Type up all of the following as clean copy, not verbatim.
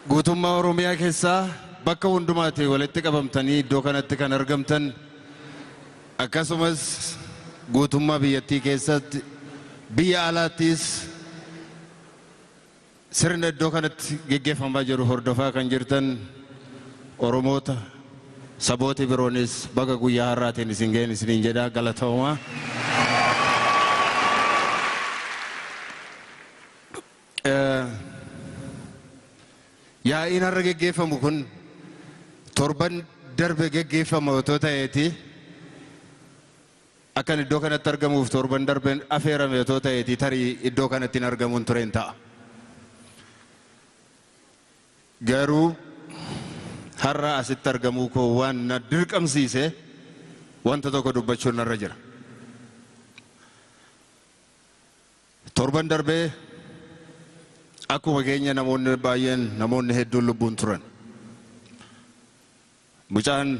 Guutummaa Oromiyaa keessaa bakka hundumaatti walitti qabamtanii iddoo kanatti kan argamtan, akkasumas guutummaa biyyattii keessatti, biyya alaattis sirna iddoo kanatti geggeeffamaa jiru hordofaa kan jirtan Oromoota, sabooti biroonis, baga guyyaa har'aatiin isin ga'een isiniin jedha. Galatoomaa. Yaa'iin har'a geggeeffamu kun torban darbe geggeeffama otoo ta'eeti, akkan iddoo kanatti argamuuf torban darbe afeerame otoo ta'eeti, tarii iddoo kanatti hin argamuun tureen ta'a. Garuu har'a asitti argamuu koo waan na dirqamsiise wanta tokko dubbachuun narra jira. Torban darbee akkuma keenya namoonni baay'een, namoonni hedduun lubbuun turan. Mucaan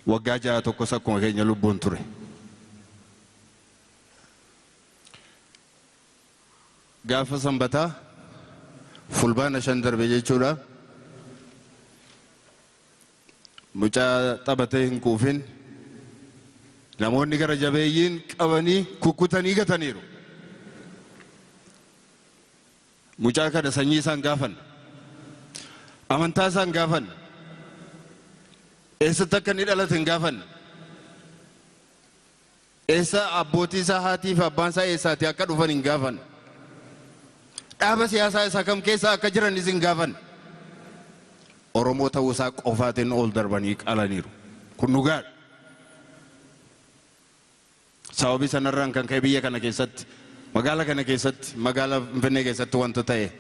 waggaa 6 tokkos akkuma keenya lubbuun ture. Gaafa Sanbataa, Fulbaana 5 darbe jechuudha. Mucaa taphatee hin quufin namoonni gara jabeeyyiin qabanii kukkutanii gataniiru. Mucaa kana sanyii isaan gaafan, amantaa isaan gaafan, eessatti akka inni dhalate hin gaafan, eessa abbootii isaa, haatii fi abbaan isaa eessaati akka dhufan hin gaafan, dhaaba siyaasaa isaa kam keessa akka jiranis hin gaafan. Oromoo ta'uu isaa qofaatiin ol darbanii qalaniiru. Kun dhugaadha. Sababii sanarraan kan ka'e biyya kana keessatti, magaala kana keessatti, magaala Finfinnee keessatti wanta ta'e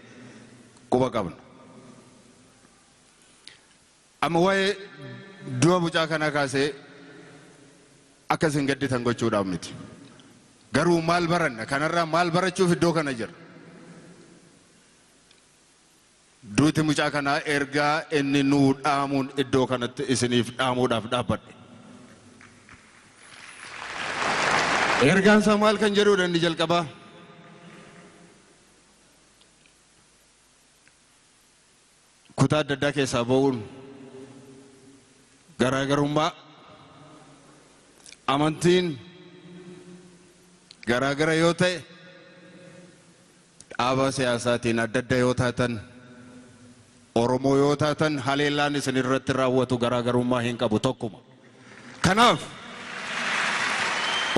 quba qabna. Amma waa'ee du'a mucaa kanaa kaasee akka isin gadditan gochuudhaaf miti. Garuu maal baranna? Kanarraa maal barachuuf iddoo kana jira? Duuti mucaa kanaa ergaa inni nuu dhaamuun iddoo kanatti isiniif dhaamuudhaaf dhaabbadhe. Ergaan isaa maal kan jedhudha inni jalqabaa? Kutaa adda addaa keessaa ba'uun, garaagarummaa amantiin garaagara yoo ta'e, dhaaba siyaasaatiin adda adda yoo taatan, Oromoo yoo taatan, haleellaan isin irratti raawwatu garaagarummaa hin qabu, tokkuma. Kanaaf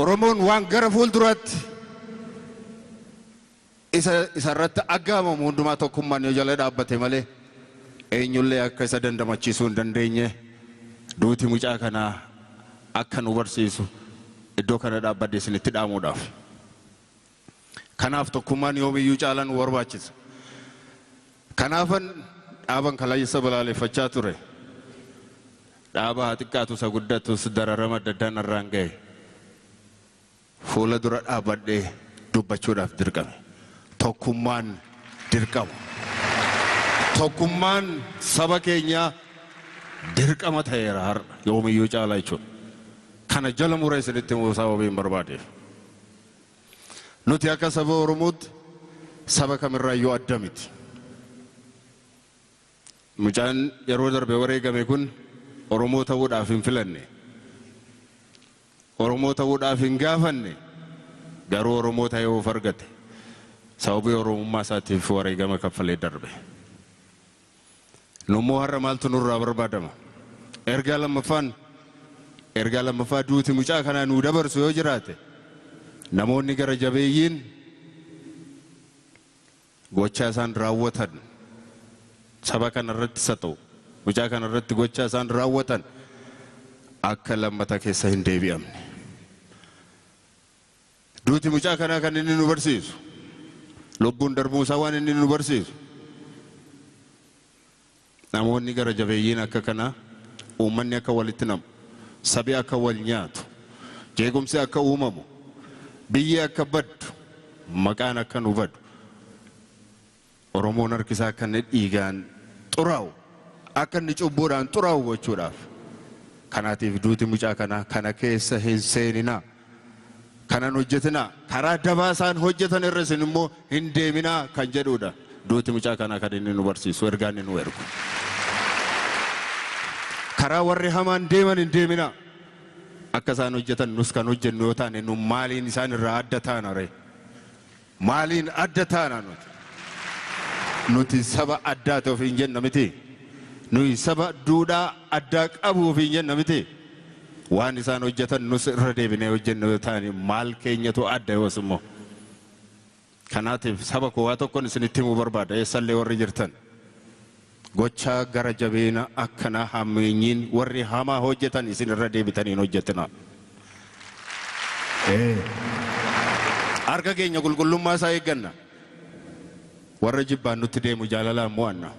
Oromoon waan gara fuulduraatti isa isarratti aggaamamu hundumaa tokkummaan yoo jala dhaabbate malee eenyullee akka isa dandamachiisuu hin dandeenye duuti mucaa kanaa akka nu barsiisu iddoo kana dhaabbadhe isinitti dhaamuudhaaf. Kanaaf tokkummaan yoomiyyuu caalaa nu barbaachisa. Kanaafan dhaaban kaleessa balaaleffachaa ture. Dhaaba haa xiqqaatu isa guddatus dararama adda addaan irraan ga'e. Fuula dura dhaabbadhee dubbachuudhaaf dirqame. Tokkummaan dirqama. Tokkummaan saba keenyaa dirqama ta'eera har'a yoomiyyuu caalaa jechuudha. Kana jala muree isinitti himuu sababiin barbaadeef. Nuti akka saba Oromootti saba kamirraayyuu adda miti. Mucaan yeroo darbe wareegame kun Oromoo ta'uudhaaf hin filanne. Oromoo ta'uudhaaf hin gaafanne, garuu Oromoo ta'ee of argate. Sababii Oromummaa isaatiif wareegama kaffalee darbe. Nummoo har'a maaltu nurraa barbaadama? Ergaa lammaffaan, ergaa lammaffaa duuti mucaa kanaa nuu dabarsu yoo jiraate, namoonni gara jabeeyyiin gochaa isaan raawwatan saba kana irratti isa ta'u mucaa kana irratti gochaa isaan raawwatan akka lammata keessa hin deebi'amne. Duuti mucaa kanaa kan inni nu barsiisu, lubbuun darbuu isaa waan inni nu barsiisu, namoonni gara jabeeyyiin akka kanaa uummanni akka walitti namu, sabi akka wal nyaatu, jeequmsi akka uumamu, biyyi akka baddu, maqaan akka nu badu, Oromoon harkisaa akka inni dhiigaan xuraa'u, akka inni cubbuudhaan xuraa'u gochuudhaaf. Kanaatiif duuti mucaa kanaa kana keessa hin seeninaa. Kanan hojjetinaa. Karaa dabaa isaan hojjetan irra isin immoo hin deeminaa kan jedhudha. Duuti mucaa kanaa kan inni nu barsiisu, ergaan inni nu ergu. Karaa warri hamaan deeman hin deeminaa. Akka isaan hojjetan nus kan hojjennu yoo taane nu maaliin isaan irraa adda taana ree? Maaliin adda taana nuti? Nuti saba addaa ta'e ofiin jenna miti. Nuyi saba duudhaa addaa qabu ofiin jenna miti. Waan isaan hojjetan nus irra deebinee hojjennu yoo taane maal keenyatu adda yoos immoo. Kanaatiif saba koo waa tokkoon isinitti himuu barbaada eessallee warri jirtan. Gochaa gara jabeena akkanaa hammeenyiin warri hamaa hojjetan isin irra deebitanii hin hojjetinaa. Harka keenya qulqullummaa isaa eegganna. Warra jibbaan nutti deemu jaalalaan mo'anna.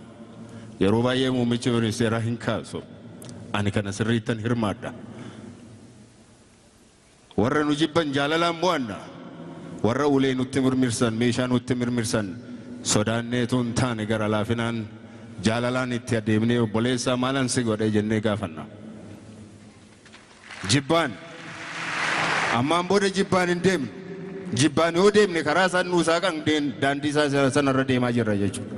Yeroo baay'ee muummichi ministeeraa hin kaasu. Ani kana sirriittan hirmaadha. Warra nu jibban jaalalaan mo'anna. Warra ulee nutti mirmirsan, meeshaa nutti mirmirsan sodaanneetu hin taane gara laafinaan jaalalaan itti adeemnee obboleessaa maalan si godhe jennee gaafanna. Jibbaan ammaan booda jibbaan hin deemne. Jibbaan yoo deemne karaa isaan nuusaa kan daandii isaa sanarra deemaa jirra jechuudha.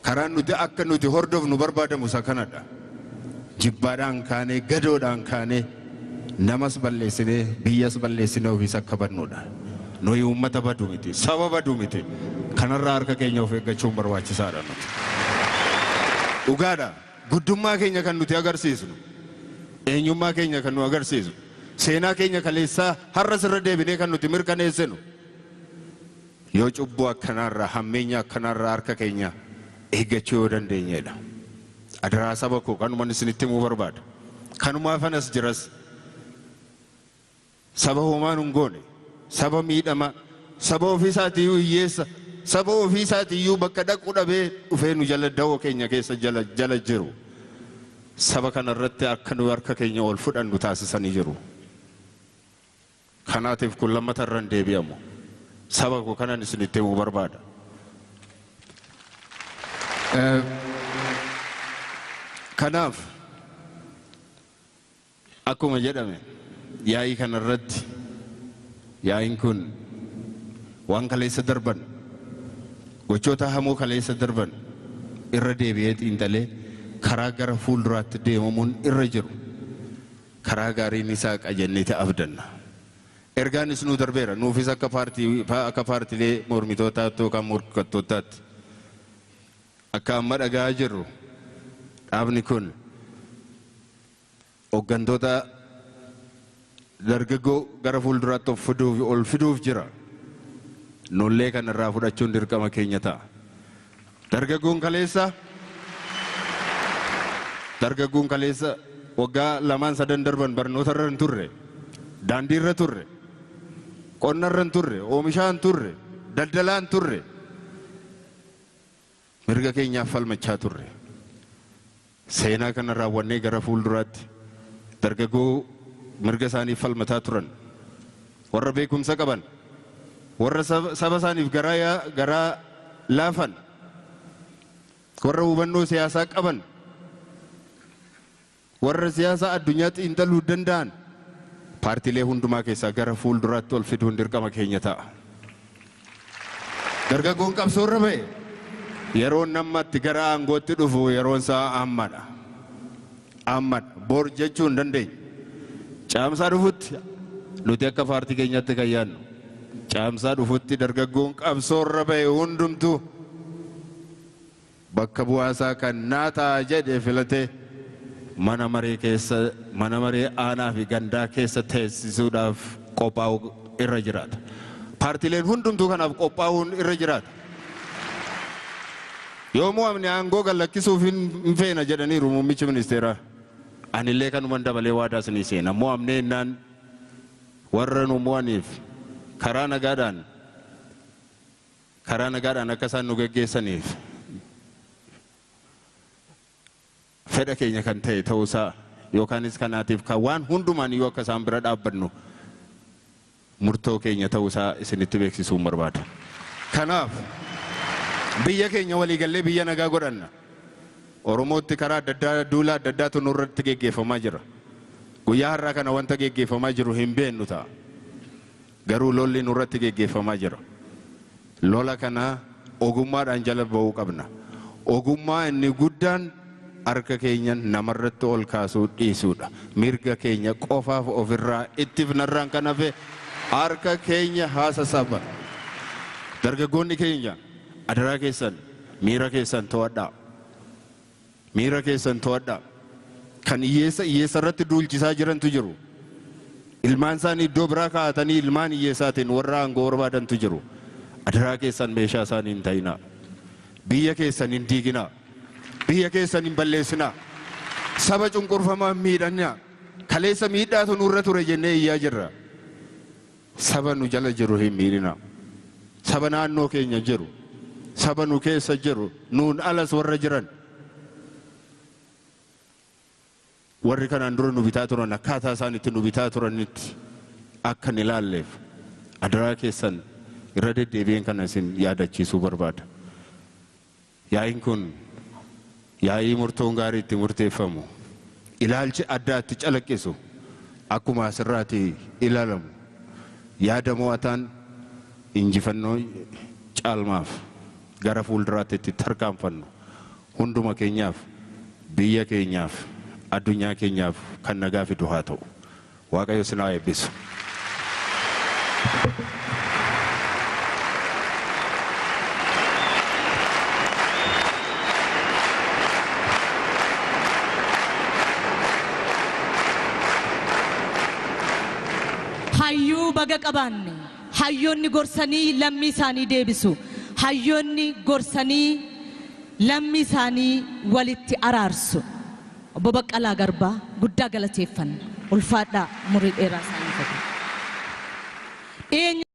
Karaan nuti akka nuti hordofnu barbaadamu isa kanadha. Jibbaadhaan kaanee gadoodhaan kaanee namas balleessinee biyyas balleessinee ofiis akka badnudha. Nuyi uummata badu miti, saba badu miti. Kanarraa harka keenya of eeggachuun barbaachisaadha nuti. Dhugaadha. Guddummaa keenya kan nuti agarsiisnu, eenyummaa keenya kan nu agarsiisnu, seenaa keenya kaleessaa har'a sirra deebinee kan nuti mirkaneessinu. Yoo cubbuu akkanaarraa hammeenya akkanaarraa harka keenya eeggachuu yoo dandeenyedha. Adaraa saba koo kanumaan isinitti himuu barbaada. Kanumaaf anas jiras. Saba homaan hin goone, saba miidhama, saba ofiisaatiiyyuu hiyyeessa, saba ofiisaatiiyyuu bakka dhaqu dhabee dhufee nu jala dawoo keenya keessa jala jala jiru. Saba kanarratti akka nu harka keenya ol fudhannu taasisanii jiru. Kanaatiif kun lammata irra hin deebi'amu. Saba koo kanan isinitti himuu barbaada. Kanaaf akkuma jedhame yaa'ii kanarratti yaa'iin kun waan kaleessa darban gochoota hamoo kaleessa darban irra deebi'ee xiinxalee karaa gara fuulduraatti deemamuun irra jiru karaa gaariin isaa qajenneeti abdanna. Ergaanis nu darbeera nuufis akka paartii akka paartilee mormitootaatti yookaan morkattootaatti akka amma dhaga'aa jirru dhaabni kun hooggantoota dargaggoo gara fuulduraatti of fiduuf ol fiduuf jira. Nullee kanarraa fudhachuun dirqama keenya ta'a. Dargaggoon kaleessa waggaa lamaan sadan darban barnoota irra hin turre, daandii irra turre, qonna irra hin turre, oomishaa hin turre, daldalaa hin turre, mirga keenyaaf falmachaa turre. Seenaa kana raawwannee gara fuulduraatti dargaggoo mirga isaaniif falmataa turan, warra beekumsa qaban, warra saba isaaniif garaa laafan, warra hubannoo siyaasaa qaban, warra siyaasa addunyaa xiinxaluu danda'an paartiilee hundumaa keessaa gara fuulduraatti ol fiduun dirqama keenya ta'a. Dargaggoon qabsoorra ba'e yeroon namatti gara aangootti dhufu yeroon isaa ammadha. Ammadha. Bor jechuu hin dandeenye. Caamsaa dhufutti nuti akka paartii keenyaatti kan yaadnu. Caamsaa dhufutti dargaggoon qabsoorra ba'e hundumtuu bakka bu'aasaa kan naa ta'a jedhe filatee mana maree keessa mana maree aanaa fi gandaa keessa teessisuudhaaf qophaa'u irra jiraata. Paartiileen hundumtuu kanaaf qophaa'uun irra jiraata. Yoo mo'amne aangoo gad lakkisuuf hin feena jedhaniiru muummichi ministeeraa. Anillee kanuman dabalee waadaa isinii seena. Mo'amnee innaan warra nu mo'aniif karaa nagaadhaan akka isaan nu geggeessaniif fedha keenya kan ta'e ta'uusaa yookaanis kanaatiif kan waan hundumaan iyyuu akka isaan bira dhaabbannu murtoo keenya ta'uusaa isinitti beeksisuun barbaada. Kanaaf biyya keenya waliigallee biyya nagaa godhanna. Oromootti karaa adda addaa duula adda addaatu nurratti geggeeffamaa jira. Guyyaa har'aa kana wanta geggeeffamaa jiru hin beennu ta'a. Garuu lolli nurratti geggeeffamaa jira. Lola kana ogummaadhaan jala ba'uu qabna. Ogummaa inni guddaan harka keenya namarratti ol kaasuu dhiisuudha. Mirga keenya qofaaf ofirraa ittifnarraan kan hafe harka keenya haasasaba. Dargaggoonni keenya adaraa keessan miira keessan to'adhaa. Miira keessan to'adhaa. Kan hiyyeessa hiyyeessa irratti duulchisaa jirantu jiru. Ilmaan isaanii iddoo biraa kaa'atanii ilmaan hiyyeessaatiin warra aangoo barbaadantu jiru. Adaraa keessan meeshaa isaanii hin ta'inaa. Biyya keessan hin diiginaa. Biyya keessan hin balleessinaa. Saba cunqurfamaa hin miidhanaa. Kaleessa miidhaatu nurra ture jennee iyyaa jirra. Saba nu jala jiru hin miidhinaa. Saba naannoo keenya jiru. Saba nu keessa jiru. Nuun alas warra jiran. Warri kanaan dura nu bitaa turan akkaataa isaan itti nu bitaa turanitti akka hin ilaalleef adaraa keessan irra deddeebi'een kana isin yaadachiisuu barbaada. Yaa'iin kun yaa'ii murtoon gaarii itti murteeffamu, ilaalchi addaa itti calaqqisu, akkuma asirraati ilaalamu, yaada mo'ataan injifannoo caalmaaf gara fuulduraatti itti tarkaanfannu hunduma keenyaaf, biyya keenyaaf, addunyaa keenyaaf kan nagaa fidu haa ta'u. Waaqayyo isin haa eebbisu. Hayyuu baga qabaanne. Hayyoonni gorsanii lammii isaanii deebisu. Hayyoonni gorsanii lammii isaanii walitti araarsu. Obbo Baqqalaa Garbaa guddaa galateeffanna. Ulfaadhaa, umurii dheeraa isaanii ta'u. Dhiyeenya